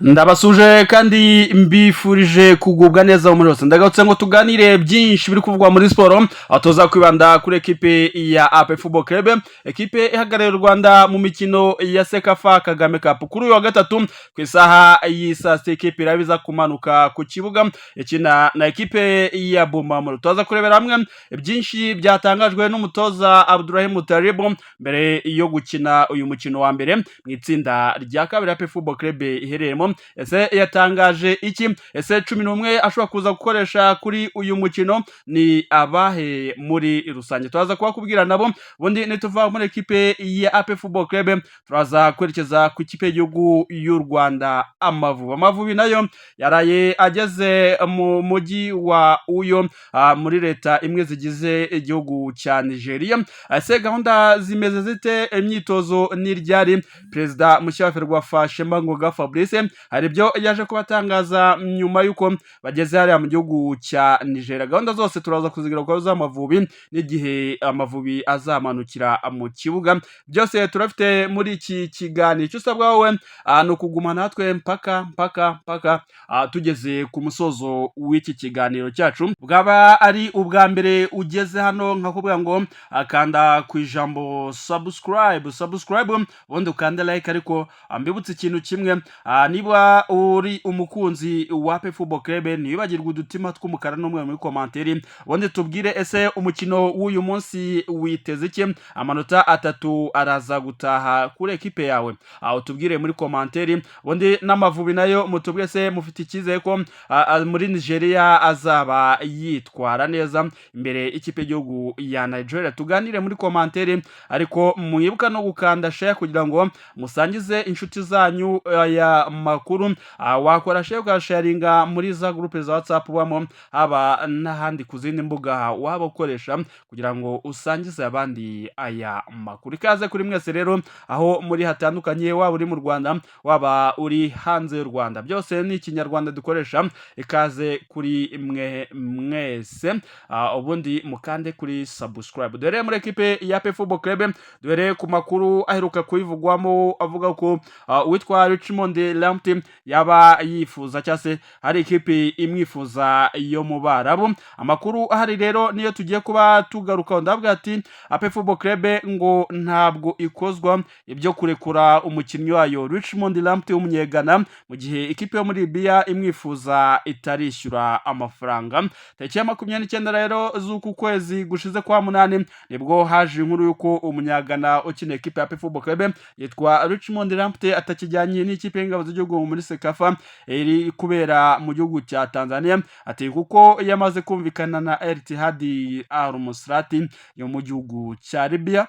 Ndabasuje kandi mbifurije kugubwa neza muri hose. Ndagarutse ngo tuganire byinshi biri kuvugwa muri siporo, aho tuza kwibanda kuri ekipe ya APR Football Club, ekipe ihagarariye u Rwanda mu mikino ya CECAFA Kagame Cup. Kuri uyu wa gatatu ku isaha y'isaa sita, ekipe irabiza kumanuka ku kibuga ikina na ekipe ya Bumamuru. Tuza kurebera hamwe byinshi byatangajwe n'umutoza Abdurahim Taribu mbere yo gukina uyu mukino wa mbere mu itsinda rya kabiri APR Football Club iherereyemo. Ese yatangaje iki? Ese 11 ashobora kuza gukoresha kuri uyu mukino ni abahe muri rusange? Turaza kubakubwira nabo. Ubundi nituva muri ekipe ya APR Football Club, turaza kwerekeza ku ikipe y'igihugu y'u Rwanda, Amavubi. Amavubi nayo yaraye ageze mu mujyi wa Uyo, muri leta imwe zigize igihugu cya Nigeria. Ese gahunda zimeze zite? Imyitozo ni ryari? Perezida mushya wa FERWAFA, Shema Ngoga Fabrice, hari ibyo yaje kubatangaza nyuma y'uko bageze hariya mu gihugu cya Nigeria. Gahunda zose turaza kuzigira ku z'Amavubi n'igihe Amavubi azamanukira mu kibuga. Byose turafite muri iki kiganiro. Icyo usabwa wowe ni ukuguma natwe mpaka mpaka mpaka tugeze ku musozo w'iki kiganiro cyacu. Bwaba ari ubwa mbere ugeze hano, nkakubwira ngo kanda ku ijambo subscribe, subscribe, ubundi ukande like. Ariko mbibutse ikintu kimwe: niba uri umukunzi wa APR Football Club, ntiwibagirwe udutima tw'umukara n'umweru muri commentaire, ubundi tubwire: ese umukino w'uyu munsi witeze iki? Amanota atatu araza gutaha kuri ekipe yawe? Aho tubwire muri commentaire. Ubundi n'Amavubi nayo mutubwire: se mufite icyizere ko muri Nigeria azaba yitwara neza imbere ikipe y'igihugu ya Nigeria? Tuganire muri commentaire, ariko mwibuka no gukanda share kugira ngo musangize inshuti zanyu aya makuru. Wakora share, ukasharinga muri za groupe za WhatsApp ubamo, haba n'ahandi ku zindi mbuga waba ukoresha, kugira ngo usangize abandi aya makuru. Ikaze kuri mwese rero aho muri hatandukanye, waba uri mu Rwanda, waba uri hanze y'u Rwanda, byose ni Ikinyarwanda dukoresha. Ikaze kuri mwe mwese. Ubundi mukande kuri subscribe. Dore muri ekipe ya APR Football Club, dore ku makuru aheruka kuyivugwamo avuga ko uwitwa Richmond Lamptey yaba yifuza, cyangwa se hari ikipe imwifuza yo mu Barabu. Amakuru ahari rero niyo tugiye kuba tugarukaho. Ndavuga ati APR Football Club ngo ntabwo ikozwa ibyo kurekura umukinnyi wayo Richmond Lamptey w'Umunyegana, mu gihe ikipe yo muri Libya imwifuza itarishyura amafaranga. Tariki ya 29 rero z'uku kwezi gushize kwa munani, nibwo haje inkuru y'uko Umunyagana ukina ekipe ya APR Football Club yitwa Richmond Lamptey atakijyanye n'ikipe y'ingabo z'igihugu muri CECAFA iri kubera mu gihugu cya Tanzania, ati kuko yamaze kumvikana na Al Ittihad Al Musrati yo mu gihugu cya Libya.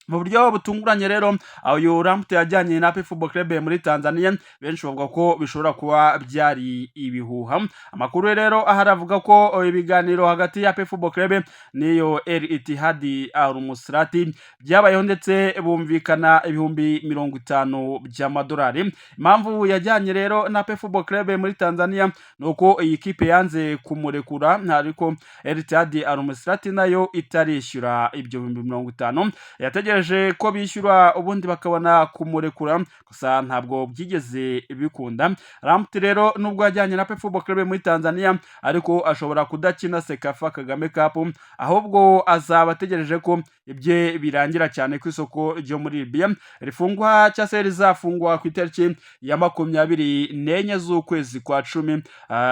Mu buryo butunguranye rero, uyu Lamptey yajyanye na APR Football Club muri Tanzania, benshi bavuga ko bishobora kuba byari ibihuha. Amakuru rero ahari avuga ko ibiganiro hagati ya APR Football Club n'iyo Al Ittihad Al Musrati byabayeho, ndetse bumvikana 50,000 by'amadolari. Impamvu yajyanye rero na APR Football Club muri Tanzania ni uko iyi kipe yanze kumurekura, ariko Al Ittihad Al Musrati nayo itarishyura ibyo 50,000. Yategereje ko bishyura, ubundi bakabona kumurekura, gusa ntabwo byigeze bikunda. Lamptey rero, nubwo yajyanye na APR Football Club muri Tanzania, ariko ashobora kudakina CECAFA Kagame Cup, ahubwo azaba ategereje ko ibye birangira, cyane ku isoko ryo muri Libya rifungwa, cyangwa se rizafungwa ku itariki ya 24 z'ukwezi kwa cumi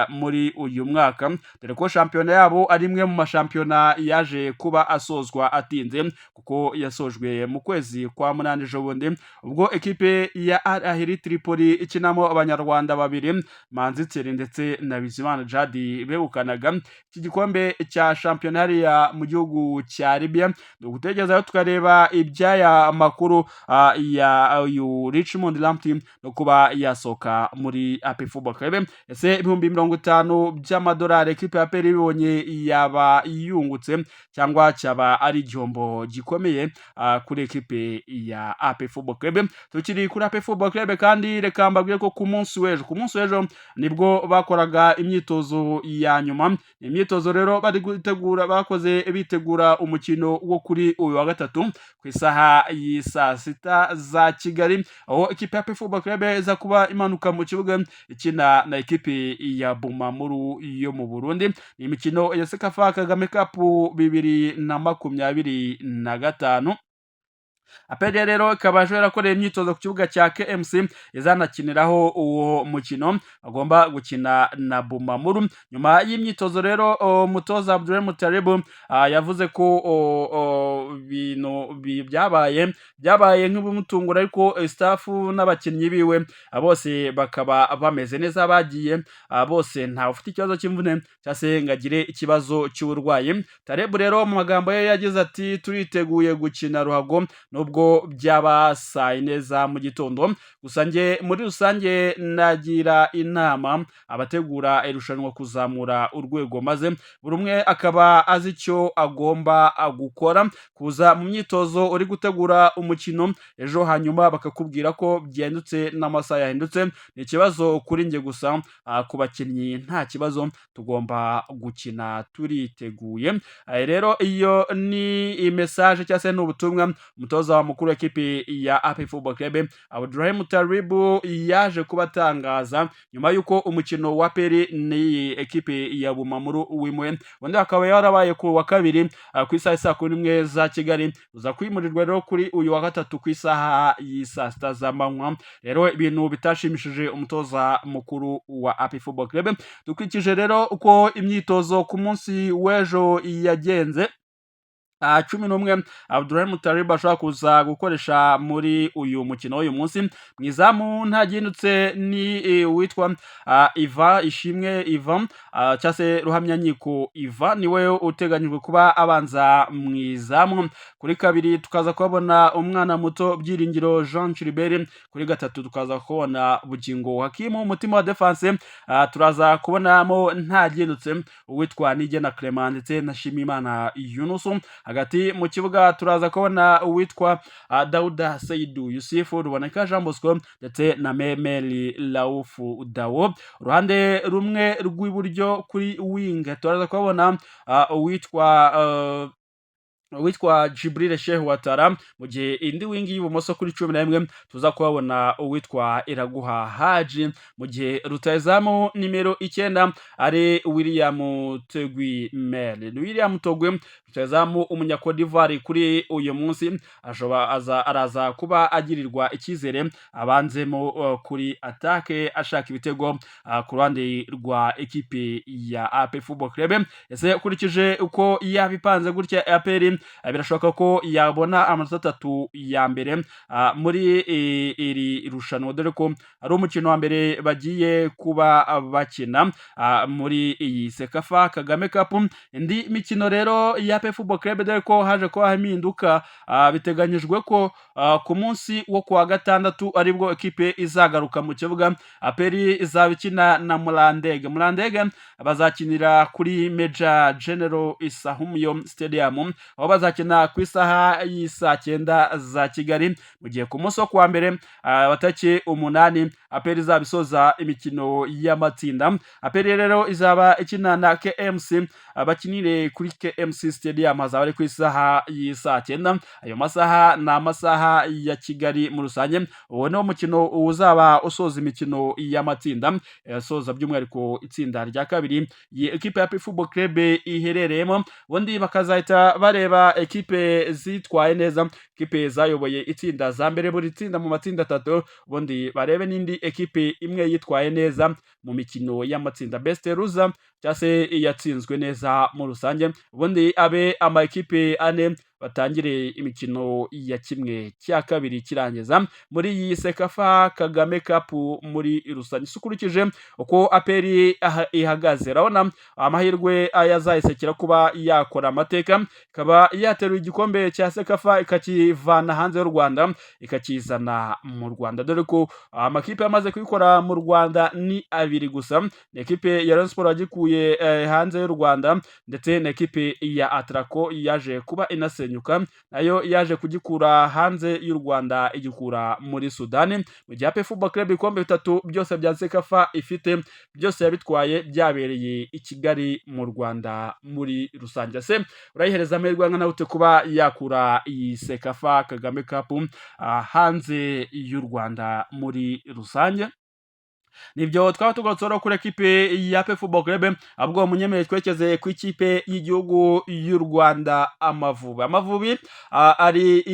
muri uyu mwaka, dore ko shampiyona yabo ari imwe mu mashampiyona yaje kuba asozwa atinze, kuko yasojwe mu kwezi kwa munani ejo bundi, ubwo ekipe ya Al Ahli Tripoli ikinamo Abanyarwanda babiri, Manzi Thierry ndetse na Bizimana Djihad, begukanaga iki gikombe cya shampiyona hariya mu gihugu cya Libya. Ni ugutegereza tukareba iby'aya makuru ya uyu Richmond Lamptey no kuba yasohoka muri APR Football Club. Ese 50,000 by'amadolari ekipe ya APR ibonye yaba yungutse, cyangwa cyaba ari igihombo gikomeye? kuri ekipe ya APR Football Club. Tukiri kuri APR Football Club kandi, reka mbabwire ko ku munsi w'ejo nibwo bakoraga imyitozo ya nyuma. Imyitozo rero bari gutegura, bakoze bitegura umukino wo kuri uyu wa gatatu ku isaha y'isaa 6 za Kigali, aho ikipe ya APR Football Club iza kuba imanuka mu kibuga ikina na ekipe ya Bumamuru yo mu Burundi. Ni imikino ya CECAFA Kagame Cup 2025. APR rero ikaba ejo yarakoreye imyitozo ku kibuga cya KMC izanakiniraho uwo mukino bagomba gukina na Bumamuru. Nyuma y'imyitozo rero, umutoza Abdul Mutaribu yavuze ko ibintu byabaye nk'ibimutungura, ariko staff n'abakinnyi biwe bose bakaba bameze neza, bagiye bose ntawe ufite ikibazo cy'imvune cyangwa se ngo agire ikibazo cy'uburwayi. Tarebu rero mu magambo ye yagize ati: "Turiteguye gukina ruhago nubwo byaba saa 4 za mu gitondo. Gusa njye muri rusange nagira inama abategura irushanwa kuzamura urwego, maze buri umwe akaba azi icyo agomba gukora. Kuza mu myitozo uri gutegura umukino ejo, hanyuma bakakubwira ko byahindutse n'amasaha yahindutse, ni ikibazo kuri njye. Gusa ku bakinnyi nta kibazo, tugomba gukina turiteguye." Rero iyo ni message cyangwa se ni ubutumwa umutoza mukuru w'ikipe ya APR Football Club Abdurahim Taribu yaje kubatangaza nyuma y'uko umukino wa APR n'iyi ekipe ya Bumamuru wimuwe, undi akaba yarabaye ku wa kabiri ku isaha saa 11 za Kigali, uza kwimurirwa rero kuri uyu wa gatatu ku isaha y'isaa 6 z'amanywa. Rero ibintu bitashimishije umutoza mukuru wa APR Football Club. Dukurikije rero uko imyitozo ku munsi w'ejo yagenze, 11 Abdurahim Taribu ashobora kuza gukoresha muri uyu mukino w'uyu munsi: mu izamu nta gihindutse, ni uwitwa Iva Ishimwe Iva cyangwa se Ruhamyanyiko Iva, niwe uteganyijwe kuba abanza mu izamu. Kuri kabiri tukaza kuhabona umwana muto Byiringiro Jean Gilbert, kuri gatatu tukaza kubona Bugingo Hakimu. Umutima wa defense turaza kubonamo nta gihindutse uwitwa Nigena Clement ndetse na Shimimana Yunusu. Hagati mu kibuga turaza kubona uwitwa Dauda Seidu Yusufu, Ruboneka Jean Bosco ndetse na Memeli Laufu Dawo. Uruhande rumwe rw'iburyo kuri wing turaza kubona uwitwa Jibril Sheikh Watara, mu gihe indi wing y'ibumoso kuri 11 tuza kuhabona uwitwa Iraguha Haji, mu gihe rutahizamu nimero 9 ari William Tegwi Mel. William Togwe, rutahizamu umunya Cote d'Ivoire, kuri uyu munsi ashobora aza araza kuba agirirwa icyizere abanzemo kuri attaque ashaka ibitego ku ruhande rwa ekipe ya APR Football Club. Ese ukurikije uko yabipanze gutya, APR birashoboka ko yabona amanota atatu ya mbere muri iri rushanwa, dore ko ari umukino wa mbere bagiye kuba bakina muri iyi CECAFA Kagame Cup? Indi mikino rero ya APR Football Club, dore ko haje kuba impinduka, biteganyijwe ko ku munsi wo kuwa gatandatu aribwo ekipe izagaruka mu kibuga. APR izaba ikina na Murandege. Murandege bazakinira kuri Major General Isahamuyo Stadium, aho bazakina ku isaha y'isaa 9 za Kigali, mu gihe ku munsi wo kuwa mbere wa tariki 8 APR izaba isoza imikino y'amatsinda. APR rero izaba ikina na KMC, bakinire kuri KMC Stadium, hazaba ari ku isaha y'isaa 9. Ayo masaha ni amasaha ya Kigali muri rusange. Uwo niwo mukino uzaba usoza imikino y'amatsinda, asoza by'umwihariko itsinda rya kabiri iyi ekipe ya APR Football Club iherereyemo. Ubundi bakazahita bareba ekipe zitwaye neza, ekipe zayoboye itsinda za mbere buri tsinda mu matsinda atatu, ubundi barebe n'indi ekipe imwe yitwaye neza mu mikino y'amatsinda, best loser cyangwa se yatsinzwe neza muri rusange, ubundi abe ama ekipe ane batangire imikino ya 1/2 kirangiza muri iyi CECAFA Kagame Cup muri rusange. Ukurikije uko APR ihagaze, urabona amahirwe azayisekera kuba yakora amateka, ikaba yateruye igikombe cya CECAFA? kukivana hanze y'u Rwanda ikakizana mu Rwanda, dore ko amakipe yamaze kubikora mu Rwanda ni abiri gusa: ni ekipe ya Rayon Sports yagikuye hanze y'u Rwanda, ndetse na ekipe ya Atraco yaje kuba inasenyuka, nayo yaje kugikura hanze y'u Rwanda igikura muri Sudani, mu gihe APR Football Club ibikombe bitatu byose bya CECAFA ifite byose yabitwaye byabereye i Kigali mu Rwanda muri rusange. Se urayihereza amahirwe angana gute kuba yakura iyi CECAFA Kagame Cup hanze y'u Rwanda muri rusange? Nibyo twaba tugarutseho kuri ekipe ya APR Football Club. Ahubwo munyemerere twerekeze ku ikipe y'igihugu y'u Rwanda, Amavubi. Amavubi ari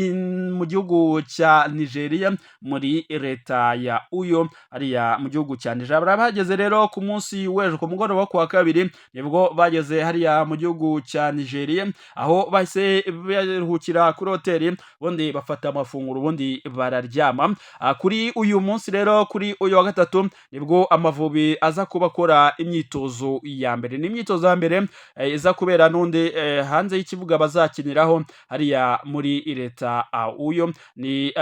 mu gihugu cya Nigeria, muri leta ya Uyo, hariya mu gihugu cya Nigeria. Bari bageze rero ku munsi w'ejo ku mugoroba wo kuwa kabiri, nibwo bageze hariya mu gihugu cya Nigeria, aho bahise baruhukira kuri hoteli, ubundi bafata amafunguro, ubundi bararyama. Kuri uyu munsi rero, kuri uyu wa gatatu, nibwo Amavubi aza kuba akora imyitozo ya mbere. Ni imyitozo ya mbere iza kubera n'undi hanze y'ikibuga bazakiniraho hariya muri leta Uyo, ni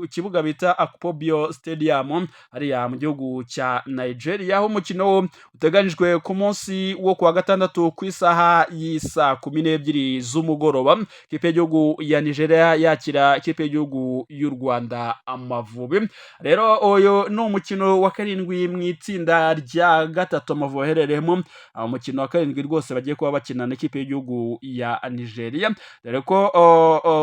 ikibuga bita Akpabio Stadium hariya mu gihugu cya Nigeria, aho umukino wo uteganyijwe ku munsi wo kuwa gatandatu ku isaha y'isa 12 z'umugoroba, ikipe y'igihugu ya Nigeria yakira ikipe y'igihugu y'u Rwanda, Amavubi. Rero uyu ni umukino wa karindwi mu itsinda rya gatatu Amavubi aherereyemo, umukino wa karindwi rwose bagiye kuba bakina n'ikipe y'igihugu ya Nigeria, dore ko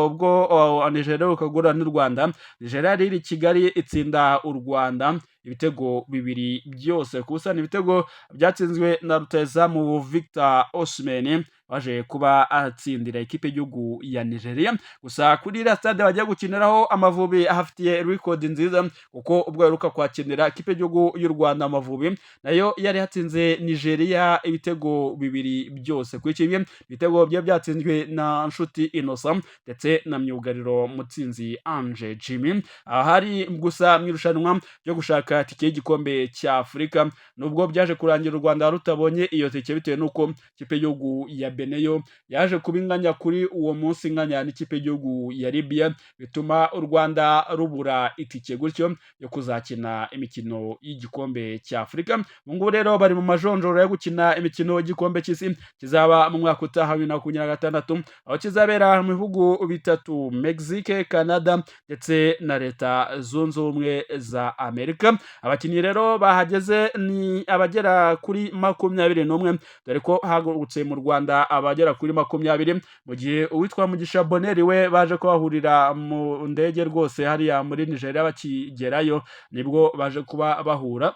ubwo Nigeria iheruka guhura n'u Rwanda, Nigeria yari iri Kigali itsinda u Rwanda ibitego 2 byose ku busa. Ni ibitego byatsinzwe na rutahizamu Victor Osimhen waje kuba atsindira ikipe y'igihugu ya Nigeria. Gusa kuri iriya stade bagiye gukiniraho, Amavubi ahafitiye record nziza, kuko ubwo aheruka kwakinira ikipe y'igihugu y'u Rwanda, Amavubi nayo yari yatsinze Nigeria ibitego 2 byose kuri kimwe, ibitego byari byatsinzwe na Nshuti Innocent ndetse na myugariro Mutsinzi Ange Jimmy. Ahari gusa mu irushanwa ryo gushaka tike y'igikombe cya Afurika, nubwo byaje kurangira u Rwanda rutabonye iyo tike bitewe n'uko ikipe y'igihugu ya Benin yo yaje kuba inganya kuri uwo munsi, inganya n'ikipe y'igihugu ya Libya, bituma u Rwanda rubura itike gutyo yo kuzakina imikino y'igikombe cya Afurika. Ubu ngubu rero bari mu majonjoro yo gukina imikino y'igikombe cy'isi kizaba mu mwaka utaha 2026, aho kizabera mu bihugu bitatu: Mexique, Canada ndetse na Leta Zunze Ubumwe za Amerika. Abakinnyi rero bahageze ni abagera kuri 21, dore ko hagurutse mu Rwanda abagera kuri 20, mu gihe uwitwa Mugisha Bonheur we baje kubahurira mu ndege rwose hariya muri Nigeria. Bakigerayo nibwo baje kuba bahura.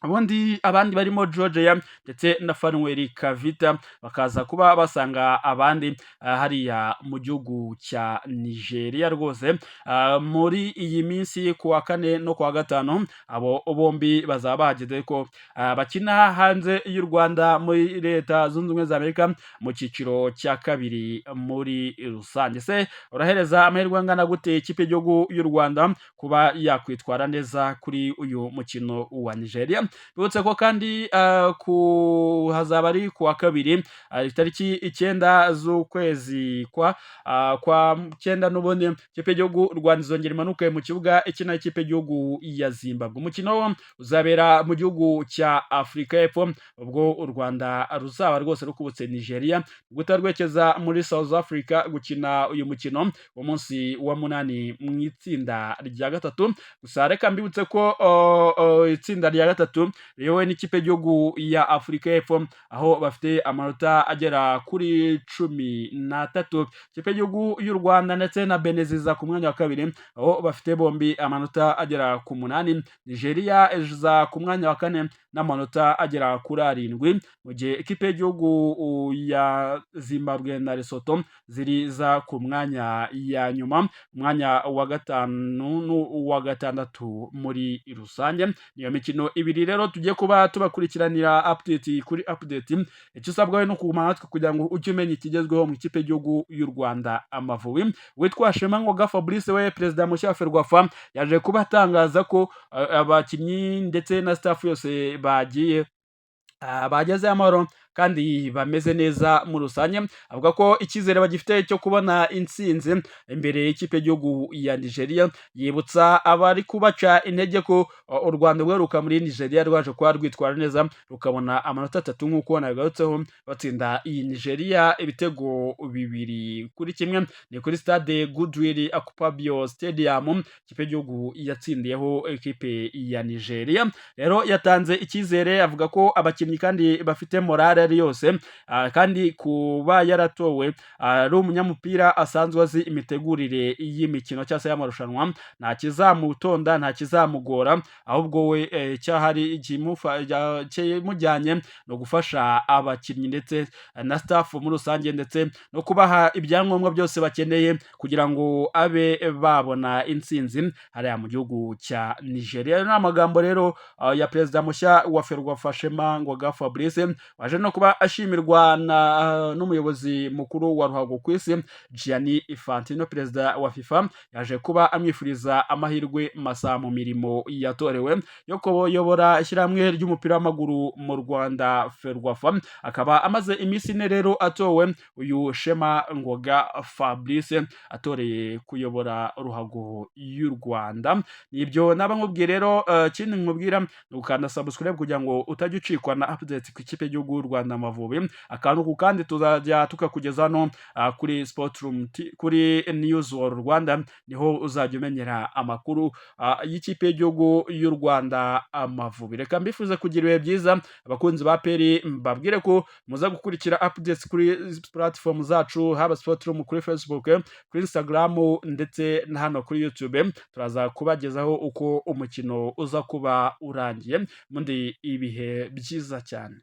Ubundi abandi barimo Georgia ndetse na Fanuel Kavita bakaza kuba basanga abandi hariya mu gihugu cya Nigeria rwose. Muri iyi minsi ku wa kane no ku wa gatanu abo bombi bazaba bahageze, ko bakina hanze y'u Rwanda muri Leta Zunze Ubumwe za Amerika mu cyiciro cya kabiri muri rusange. Se urahereza amahirwe angana gute ikipe y'igihugu y'u Rwanda kuba yakwitwara neza kuri uyu mukino wa Nigeria? Bibutse ko kandi ku hazaba ari ku wa kabiri, itariki 9 z'ukwezi kwa cyenda, n'ubundi ikipe y'igihugu Rwanda izongera imanuke mu kibuga ikina ikipe y'igihugu ya Zimbabwe. Umukino uzabera mu gihugu cya Afurika y'Epfo, ubwo u Rwanda ruzaba rwose rukubutse Nigeria guhita rwerekeza muri South Africa gukina uyu mukino umunsi wa munani mu itsinda rya gatatu. Gusa reka mbibutse ko itsinda rya gatatu riyobowe n'ikipe y'igihugu ya Afurika y'Epfo, aho bafite amanota agera kuri 13. Ikipe y'igihugu y'u Rwanda ndetse na Benin ziza ku mwanya wa kabiri, aho bafite bombi amanota agera ku 8. Nigeria iza ku mwanya wa kane n'amanota agera kuri 7, mu gihe ikipe y'igihugu ya Zimbabwe na Lesotho ziriza ku mwanya ya nyuma, umwanya wa gatanu n'uwa gatandatu muri rusange. Niyo mikino ibiri rero tugiye kuba tubakurikiranira update kuri update. Icyo usabwa no kuguma natwe kugira ngo ujye umenya ikigezweho mu ikipe y'igihugu y'u Rwanda, Amavubi. Witwa Shema Ngoga Fabrice we, perezida mushya wa FERWAFA, yaje kuba atangaza ko abakinnyi ndetse na staff yose bagiye bageze amahoro. kandi bameze neza muri rusange. Avuga ko icyizere bagifite cyo kubona intsinzi imbere y'ikipe y'igihugu ya Nigeria. Yibutsa abari kubaca intege ko u Rwanda rweruka muri Nigeria rwaje kuba rwitwara neza, rukabona amanota 3 nk'uko nabigarutseho, batsinda iyi Nigeria ibitego 2-1. Ni kuri stade Goodwill Akpabio Stadium ikipe y'igihugu yatsindiyeho ekipe ya Nigeria. Rero yatanze icyizere, avuga ko abakinnyi kandi bafite morale ari yose, kandi kuba yaratowe ari umunyamupira asanzwe azi imitegurire y'imikino cyangwa se y'amarushanwa, nta kizamutonda, nta kizamugora, ahubwo we cyahari kimujyanye no gufasha abakinnyi ndetse na staff muri rusange, ndetse no kubaha ibyangombwa byose bakeneye kugira ngo abe babona intsinzi hariya mu gihugu cya Nigeria. Ni amagambo rero ya perezida mushya wa FERWAFA, Shema Ngoga Fabrice, waje no kuba ashimirwa n'umuyobozi mukuru wa ruhago ku isi, Gianni Infantino, perezida wa FIFA. Yaje kuba amwifuriza amahirwe masa mu mirimo yatorewe yo kuyobora ishyirahamwe ry'umupira w'amaguru mu Rwanda, FERWAFA. Akaba amaze iminsi 4 rero atowe, uyu Shema Ngoga Fabrice atoreye kuyobora ruhago y'u Rwanda. Nibyo naba nkubwiye rero. Ikindi nkubwira ni ugukanda subscribe kugira ngo utajya ucikwa na updates ku ikipe y'igihugu y'u Rwanda Amavubi. Akantu ku kandi tuzajya tukakugeza hano kuri Sport Room, kuri News World Rwanda, niho uzajya umenyera amakuru y'ikipe y'igihugu y'u Rwanda Amavubi. Reka mbifuze kugira ibihe byiza. Abakunzi ba APR, mbabwire ko muza gukurikira updates kuri platform zacu, haba Sport Room kuri Facebook, kuri Instagram ndetse na hano kuri YouTube. Turaza kubagezaho uko umukino uza kuba urangiye. Mundi ibihe byiza cyane.